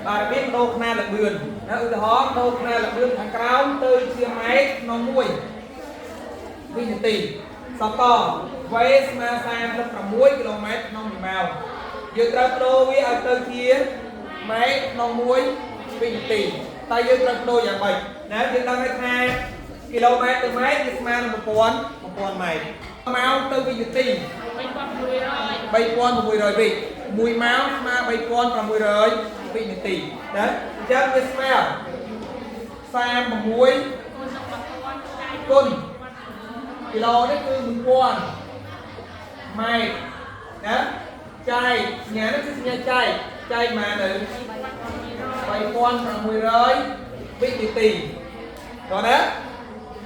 បាទរបៀបដូរខ្នាតល្បឿនណាឧទាហរណ៍ដូរខ្នាតល្បឿនខាងក្រោមទៅជាម៉ែត្រក្នុង1វិនាទីសក V ស្មើ36គីឡូម៉ែត្រក្នុង1ម៉ោងយើងត្រូវដូរវាឲ្យទៅជាម៉ែត្រក្នុង1វិនាទីតែយើងត្រូវដូរយ៉ាងម៉េចណាយើងដឹងហើយថាគីឡូម៉ែត្រទៅម៉ែត្រវាស្មើនឹង1000 1000ម៉ែត្រម៉ោងទៅវិនាទី 3600 3600វិ1ម៉ោងស្មើ3600វិនាទីណាអញ្ចឹងវាស្មើ36 គុណនឹង1000ចែក គុណគីឡូនេះគឺ1000ម៉ែត្រណាចែកសញ្ញានេះគឺសញ្ញាចែកចែកមកនៅ3600វិនាទីតោះណា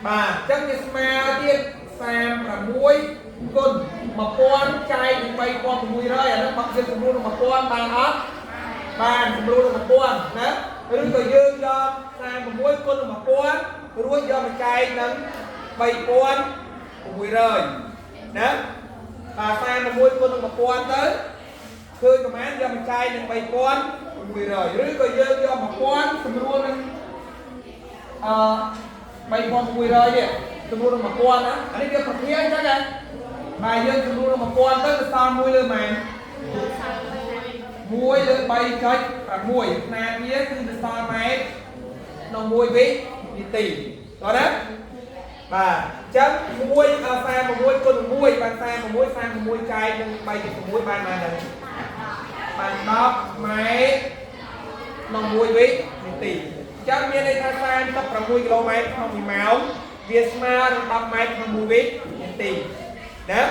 បាទអញ្ចឹងវាស្មើទៀត36គុណ1000ចែកនឹង3600អានោះមកយើងសម្រួលនឹង1000បានអត់បានសម្រួលនឹង1000ណាឬក៏យើងយក36គុណនឹង1000រួចយកមកចែកនឹង3600ណាបាទ36គុណនឹង1000ទៅឃើញប្រហែលយកមកចែកនឹង3600ឬក៏យើងយក1000សម្រួលនឹង អឺ3600នេះចំនួននឹង1000ណាអានេះវាប្រធានអញ្ចឹងណាបាទយើងចំនួននឹង1000ទៅវាសល់1លើម៉ាន1លើ3.6ខ្នាតវាគឺវាសល់ម៉ែត្រក្នុង1វិនាទីតោះណាបាទអញ្ចឹង1 36គុណ1បាន36 36ចែកនឹង3.6បានប៉ុន្មានដែរបាន10ម៉ែត្រ ក្នុង1វិនាទីអញ្ចឹងមានន័យថា36គីឡូម៉ែត្រក្នុង1ម៉ោងវាស្មើនឹង10ម៉ែត្រក្នុង1វិនាទីណា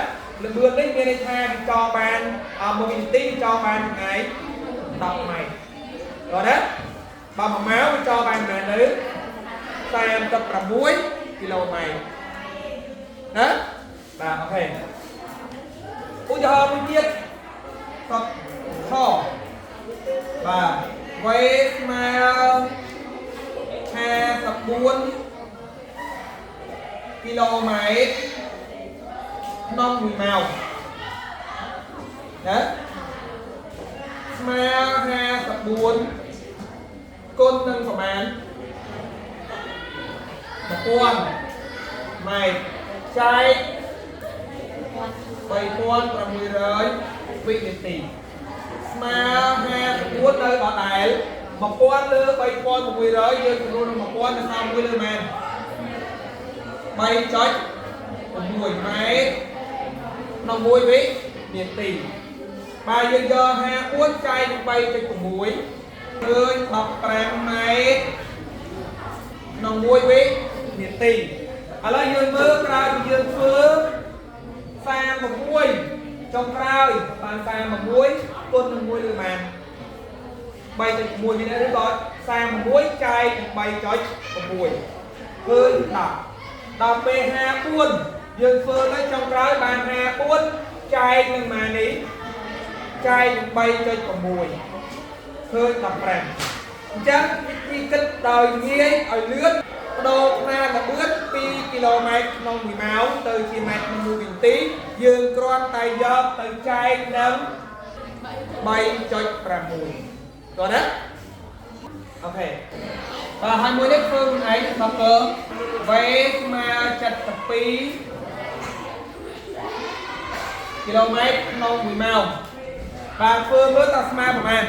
ល្បឿននេះមានន័យថាវាចងបាន1វិនាទីវាចងបានចម្ងាយ10ម៉ែត្រដល់ណាបើ1ម៉ោងវាចងបានប៉ុន្មានទៅ36គីឡូម៉ែត្រណាបាទអូខេឧទាហរណ៍មួយទៀតសតខបាទ V ស្មើ54គីឡូម៉ែត្រក្នុង1ម៉ោងណាស្មើ54គុណនឹងប្រមាណ1000ម៉ែត្រចែក3600វិនាទី ស្មើ54នៅដដែល1000លើ3600យើងចំនួននឹង1000ទៅសល់1លើម៉ែត្រ3.6ម៉ែត្រក្នុង1វិនាទីបាទយើងយក54ចែកនឹង3.6ឃើញ15ម៉ែត្រក្នុង1វិនាទីឥឡូវយើងមើលក្រោយពីយើងធ្វើ36ចុងក្រោយបាន36គុណនឹង1លើម៉ាន3.6មានឬក៏36ចែកនឹង3.6ឃើញ10ដល់ពេល54យើងធ្វើទៅចុងក្រោយបាន54ចែកនឹងម៉ាននេះចែកនឹង3.6ឃើញ15អញ្ចឹងវិធីគិតដោយងាយឲ្យលឿនបដូរខ្នាតល្បឿន2គីឡូម៉ែត្រក្នុង1ម៉ោងទៅជាម៉ែត្រក្នុង1វិនាទីយើងគ្រាន់តែយកទៅចែកនឹង3.6តោះណាអូខេបាទហើយមួយនេះធ្វើខ្លួនឯងដល់កើ V ស្មើ72គីឡូម៉ែត្រក្នុង1ម៉ោងបាទធ្វើមើលតើស្មើប្រហែល